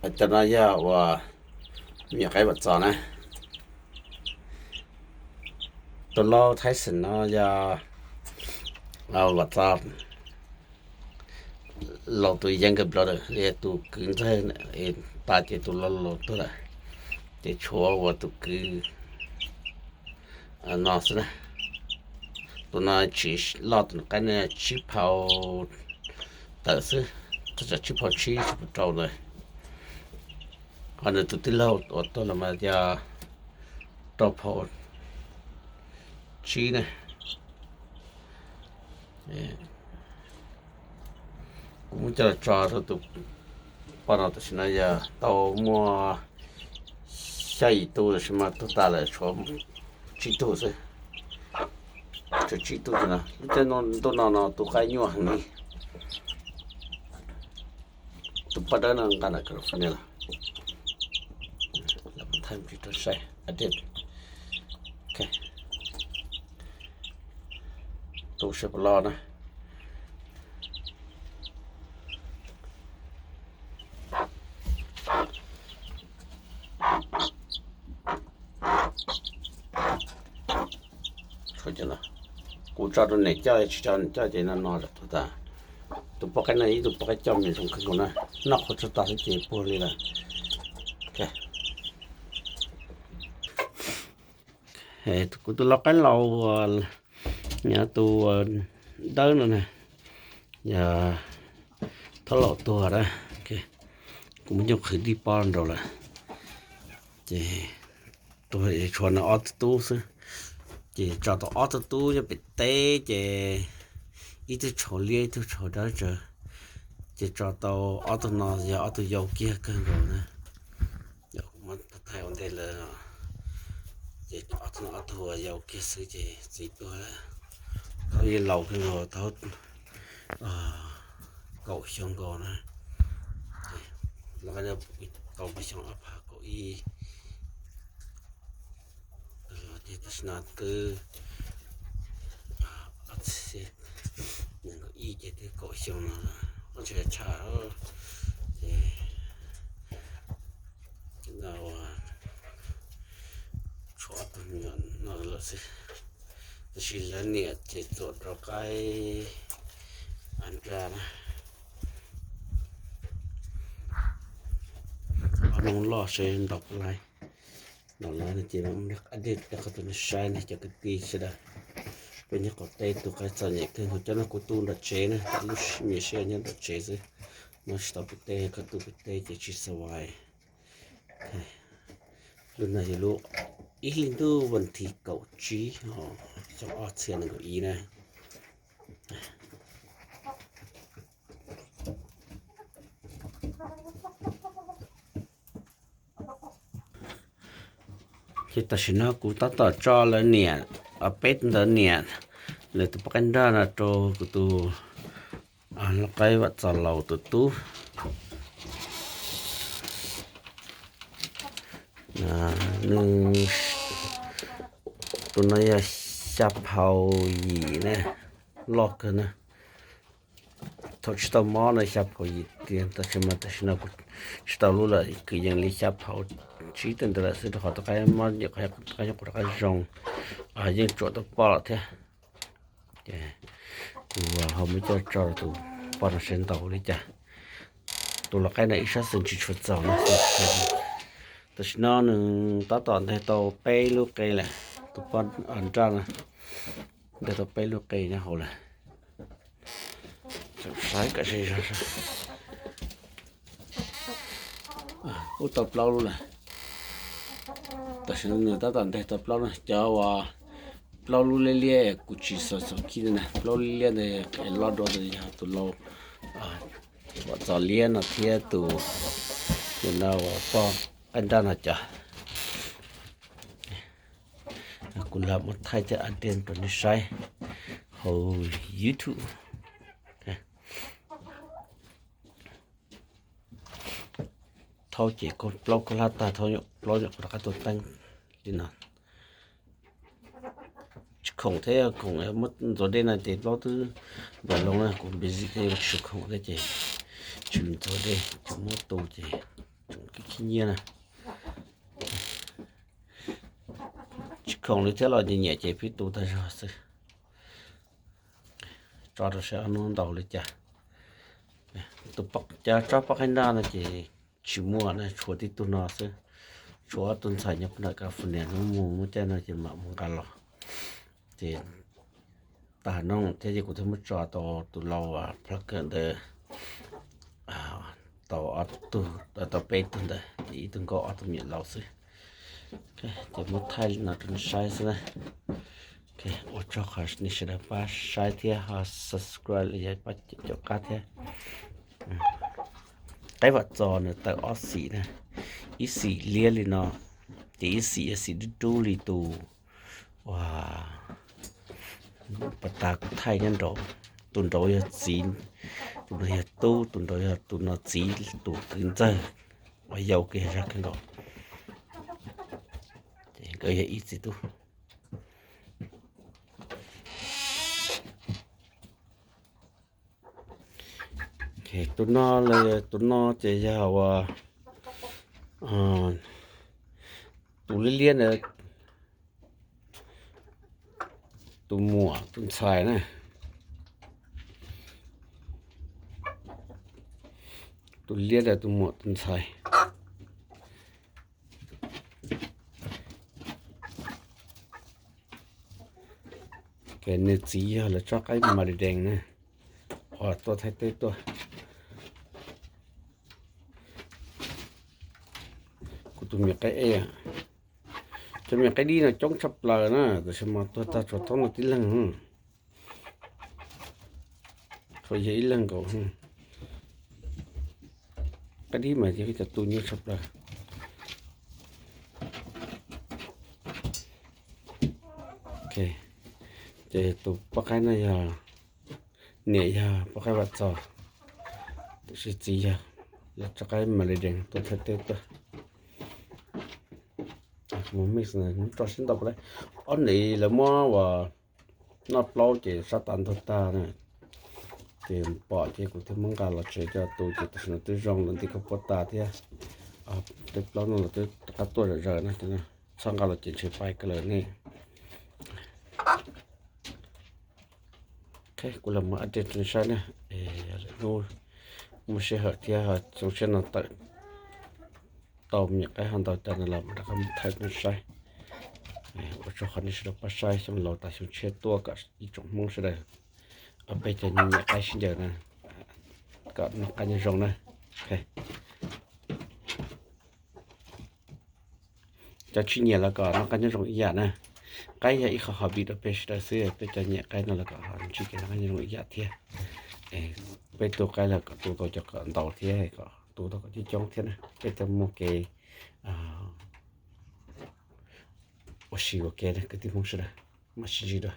Cov no yog uas me nyuam qaib Vam Txos na. Tus lau Thaib Xeem no yog Vam Txos laus tus younger brother, li tus kwv ntxawg tas ces tus laus laus tuag lawm, ces tshuav uas tus kwv no xwb na. Tus no tsis loj, tus qaib no tsib phau tawm xwb, thaj tsam tsib phau tsib tsib phau rau ntawd. Ho nws tus tij laug uas tuag los mas yog rau phau tsib na. Kuv muab coj los tso rau tus poj no tam sim no yog tau muaj xya yim tug, tam sim no tuag tas lawm tshuav tsib tug xwb. Tshuav tsib tug no. Lub caij ntuj no no tu qaib nyuaj heev li. Tus poj dawb no nqa ntawm California los. Lawv muab thaij mus rau saib. Tu saib puas loj na. Kuv tso rau niam coj, tsis tso niam coj ces no no lawm tuag tas. Tus poj qaib no ib tug poj qaib coj me zoo kawg nkaus na, noj qhuav tsuag tas xwb ces puag li lawm. Kuv tus lau qaib laus uas, tus dawb no na, yog thaum laus tuag na, kuv muab coj qhwv dib pob nraud lawm, ces tuag tshuav nws ob tug tub xwb. Ces tso tau ob tug tub nyob pem teb ces ib tug tshauv liab ib tug tshauv dawb tsawv. Ces tso tau ob tug no yog ob tug yau kiag kawg nkaus na. Kuv muab thaij ua ntej lawm, ces ob tug no ob tug yau kiag xwb ces txiv tuag lawm. Thaum yeej laus kawg nkaus, thaum kaum xyoo nkaus na. Los tau peb xyoo ob phav kaum ib. Ces tam sim no twb ob txhiab nees nkaum ib ces twb kaum xyoo no, ua ntshai tshaj. Ces no ua tshuav ob tug me nyuam no lawm xwb, tab sis lawv niam ces tuam rau qaib Andrade na. Ob hnub loj seb ntaus puas laib. Ntaus laib no ces mam rau qhov twg nws saib ne cov kwv tij sawv daws. Peb nyob qaum teb tu qaib txom nyem kawg nkaus, cov no kuv tu nram tsev na, lub me sij hawm nyob nram tsev xwb, nyob tsis tau pem teb, koj tu pem teb ces tsis xav vais. Lub no yog lub ib hlis ntuj vas thib kaum tsib, xyoo ob txhiab nees nkaum ib na. Ces tam sim no kuv tab tom tso lawv niam, peb ntawd niam, lawv tus poj qaib nraj no rau kuv tus lau qaib Vam Txos laus tus tub. Nws, tus no yog xya phau yim na, loj kawg na. Thaum tsis tau mob no xya phau yim tiag, tab sis mas tam sim no kuv tsis tau lub lawm, kwv yees li xya phau tsib tej ntawd lawm xwb, rau qhov tus qaib mob, tus qaib nyob qhov rov qab zoo, yeej tsuam tau poj lawm thiab. Ces kuv ho muab coj tso rau tus poj no seb ntaus li cas. Tus lau qaib no ib sab xeem tsis tshua txaus na. Tam sim no nws tab tom nteg tau peb lub qe lawm, tus poj nraj no nteg tau peb lub qe nyob hauv lawm. Saib kom zej zog. Ub, tau plaub lub lawm. Tam sim no nws tab tom nteg tau plaub lub, cov uas plaub lub liab liab kuv tsis xav xav khib na, plaub lub liab ntawd loj dua ntawd yog tus lau Vam Txos liab no thiab tus, tus no uas poj qaib nraj no cov. Kuv lam muab thaij thiab update rau nej saib hauv YouTube. Thaub ces plaub kaub hlab tag, thaub plaub nyuam qhuav rov qab tuaj teeb li no. Tsis khoom thiab, khoom muab ntxuav dej no ces plaub twb nplaim loo na, kuv busy thiab yuav tsis khoom thiab ces tsis ntxuav dej, tsis muab tu ces Khib nyiab na, tsis khoom li thiab los nyiam nyiam ces pib tu tag zog xwb. Tso rau saib ob hnub ntau li cas. Tus, cov tsob poj qaib nraj no ces tsis muaj na, tshuav tib tug no xwb. Tshuav ob tug ntxhais nyob pem California hnub mus muaj caij no ces mam mus nqa los. Ces tag noj thiab ces kuv thiaj muab tso tau tus lau plucker ntawd tau ob tug, tau peb tug ntawd ces ib tug nkauj ob tug me nyuam laus xwb. Ces muab thaij li no rau nej saib xwb na. Ua tsaug qhov nej sawv daws pab saib thiab ho subscribe los yog pab caum qab thiab. Qaib Vam Txos nws tawm ob xim na, ib xim liab li no, ces ib xim yog xim dub dub li tus uas pas tas kuv thaij nyob nraud. Tus nraud yog txiv, tus no yog tub, tus nraud yog tus no txiv tus kwv ntxawg uas yau kiag zog kawg nkaus. Ces nkawd yog ib txiv tub. Tus no, tus no ces yog uas tus liab liab ntawd, tus muam tus ntxhais na. Tus liab ntawd tus muam tus ntxhais. Ces nws txiv yog lawv tsob qaib Malay dees na, uas tuaj Thaib teb tuaj. Kuv tus me nyuam qaib ej, cov me nyuam qaib dib no coob tshaj plaws na, tab sis mas tuag tag tshuav thoob no tib leeg, tshuav yog ib leeg nkaus. Qaib dib mas yog cov tu nyuaj tshaj plaws. Ces tus poj qaib no yog, niam yog poj qaib Vam Txos, tiam sis txiv yog lawv tsob qaib Malay dees tuaj Thaib teb tuaj. Mus mix rau sib ntaus pab, ob ntiv lawv muab uas noj plaub ces sab tas ntug tag na, ces pom ces kuv thiaj muab nqa los tsev coj tu ces tam sim no twb zoo lawm, nti koj puab tas thiab. Tej plaub no los twb rov qab tuaj zom zaws na, txhob nqa los ces ntshe pai kawg lawm ne. Kuv los muab update rau nej saib na, lwm hnub muaj sij hawm thiab xyoo tshiab no tawm tau me nyuam qaib ho ntau cas no los rov qab muab thaij rau nej saib. Ua tsaug qhov nej sawv daws pab saib, xyoo laus tas xyoo tshiab tuaj kom ib tsoom Hmoob sawv daws, peb cov nyiam qaib sib ncaws na, kom noj qab nyob zoo na. Cov tsis nyiam los kom noj qab nyob zoo ib yam na. Qaib yog ib qho hobby rau peb sawv daws xwb, peb cov nyiam qaib no los kom ho ntsib kev noj qab nyob zoo ib yam thiab. Peb tu qaib los kom tu tau cov kom ntau thiab, kom tu tau kom coob coob thiab na, peb thiaj muaj kev ua si ua ke na kwv tij Hmoob sawv daws. Mam sib ntsib dua.